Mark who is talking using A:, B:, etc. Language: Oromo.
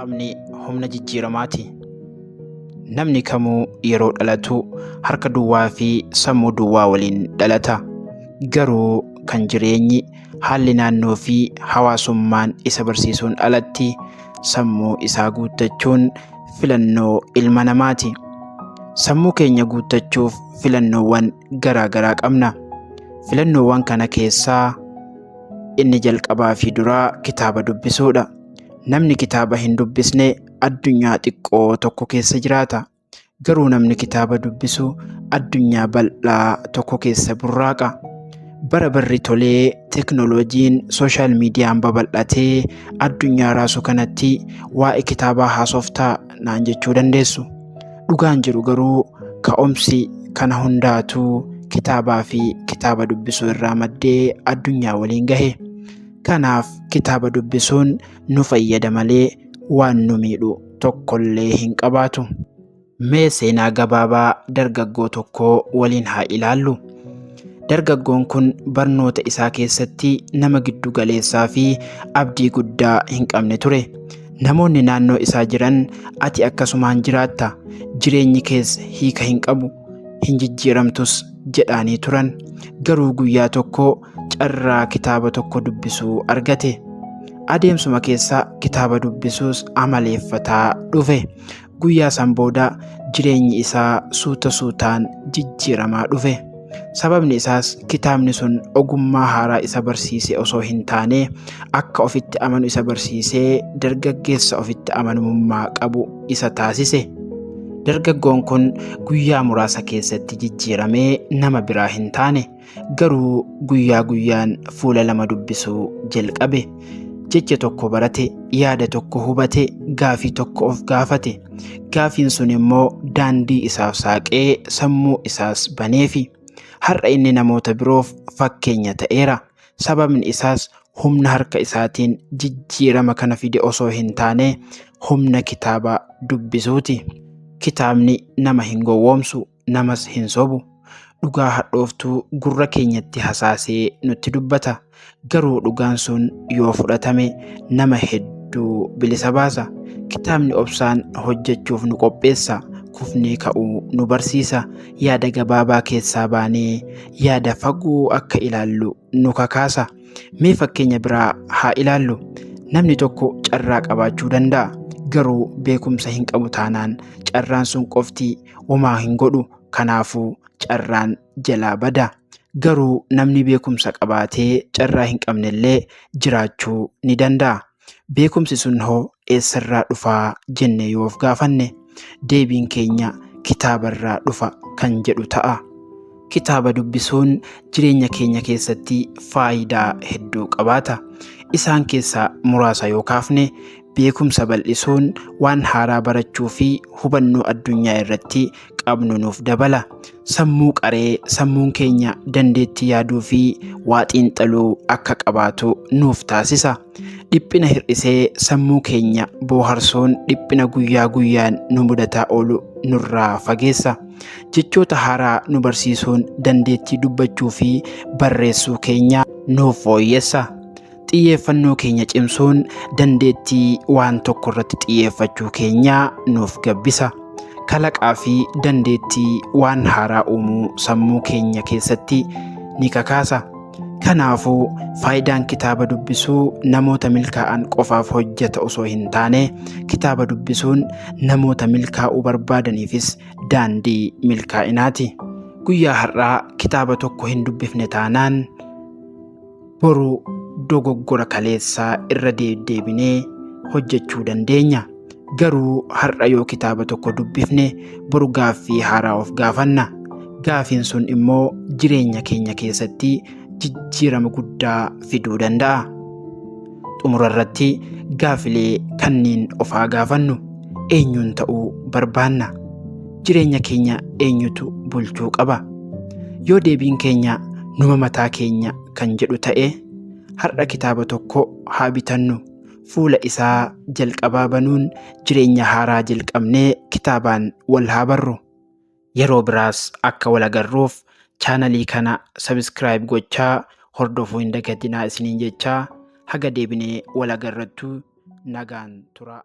A: Kitaabni humna jijjiiramaati. Namni kamuu yeroo dhalatu harka duwwaa fi sammuu duwwaa waliin dhalata. Garuu kan jireenyi, haalli naannoo fi hawaasummaan isa barsiisuun alatti sammuu isaa guuttachuun filannoo ilma namaati. Sammuu keenya guuttachuuf filannoowwan garaa garaa qabna. Filannoowwan kana keessaa inni jalqabaa fi duraa kitaaba dubbisuudha. Namni kitaaba hin dubbisne addunyaa xiqqoo tokko keessa jiraata. Garuu namni kitaaba dubbisu addunyaa bal'aa tokko keessa burraaqa. Bara barri tolee teknooloojiin sooshaal miidiyaan babal'atee addunyaa raasu kanatti waa'ee kitaabaa haasoftaa naan jechuu dandeessu. Dhugaan jiru garuu ka'umsi kana hundaatuu kitaabaa fi kitaaba dubbisuu irraa maddee addunyaa waliin gahe. Kanaaf kitaaba dubbisuun nu fayyada malee waan nu miidhu tokkollee hin qabaatu. Mee seenaa gabaabaa dargaggoo tokkoo waliin haa ilaallu. Dargaggoon kun barnoota isaa keessatti nama giddu galeessaa fi abdii guddaa hin qabne ture. Namoonni naannoo isaa jiran ati akkasumaan jiraatta, jireenyi kees hiika hin qabu, hin jijjiiramtus jedhaanii turan. Garuu guyyaa tokko carraa kitaaba tokko dubbisuu argate. Adeemsuma keessa kitaaba dubbisuus amaleeffataa dhufe. Guyyaa san booda jireenyi isaa suuta suutaan jijjiiramaa dhufe. Sababni isaas kitaabni sun ogummaa haaraa isa barsiise osoo hin taane akka ofitti amanu isa barsiisee dargaggeessa ofitti amanamummaa qabu isa taasise. Dargaggoon kun guyyaa muraasa keessatti jijjiiramee nama biraa hin taane. Garuu guyyaa guyyaan fuula lama dubbisuu jalqabe. Jecha tokko barate, yaada tokko hubate, gaafii tokko of gaafate. Gaafiin sun immoo daandii isaaf saaqee sammuu isaas baneefi. Har'a inni namoota biroof fakkeenya ta'eera. Sababni isaas humna harka isaatiin jijjiirama kana fide osoo hin taane humna kitaaba dubbisuuti. Kitaabni nama hin gowwoomsu, namas hin sobu. Dhugaa hadhooftuu gurra keenyatti hasaasee nutti dubbata. Garuu dhugaan sun yoo fudhatame nama hedduu bilisa baasa. Kitaabni obsaan hojjechuuf nu qopheessa. Kufnee ka'uu nu barsiisa. Yaada gabaabaa keessaa baanee yaada fagoo akka ilaallu nu kakaasa. Mee fakkeenya biraa haa ilaallu. Namni tokko carraa qabaachuu danda'a. Garuu beekumsa hin qabu taanaan carraan sun qofti homaa hin godhu. Kanaafuu carraan jalaa bada. Garuu namni beekumsa qabaatee carraa hin qabnellee jiraachuu ni danda'a. Beekumsi sun hoo eessarraa dhufaa jennee yoo of gaafanne deebiin keenya kitaabarraa dhufa kan jedhu ta'a. Kitaaba dubbisuun jireenya keenya keessatti faayidaa hedduu qabaata. Isaan keessaa muraasa yoo kaafne beekumsa bal'isuun waan haaraa barachuu fi hubannoo addunyaa irratti qabnu nuuf dabala. Sammuu qaree sammuun keenya dandeettii yaaduu fi waa xiinxaluu akka qabaatu nuuf taasisa. Dhiphina hir'isee sammuu keenya booharsuun dhiphina guyyaa guyyaan nu mudataa oolu nurraa fageessa. Jechoota haaraa nu barsiisuun dandeettii dubbachuu fi barreessuu keenya nuuf fooyyessa. Xiyyeeffannoo keenya cimsuun dandeettii waan tokko irratti xiyyeeffachuu keenya nuuf gabbisa. Kalaqaa fi dandeettii waan haaraa uumuu sammuu keenya keessatti ni kakaasa. Kanaafuu faayidaan kitaaba dubbisuu namoota milkaa'an qofaaf hojjeta osoo hin taane kitaaba dubbisuun namoota milkaa'uu barbaadaniifis daandii milkaa'inaati. Guyyaa har'aa kitaaba tokko hin dubbifne taanaan boru dogoggora kaleessaa irra deddeebinee hojjechuu dandeenya. Garuu har'a yoo kitaaba tokko dubbifne boru gaaffii haaraa of gaafanna. Gaaffiin sun immoo jireenya keenya keessatti jijjiirama guddaa fiduu danda'a. Xumura irratti gaaffilee kanneen of haa gaafannu. Eenyuun ta'uu barbaanna? Jireenya keenya eenyutu bulchuu qaba? Yoo deebiin keenya numa mataa keenya kan jedhu ta'e har'a kitaaba tokko haa bitannu. Fuula isaa jalqabaa banuun jireenya haaraa jalqabnee kitaabaan wal haa barru. Yeroo biraas akka wal agarruuf chaanalii kana sabiskiraayib gochaa hordofuu hin dagatinaa isiniin jechaa haga deebinee wal agarrattu nagaan turaa.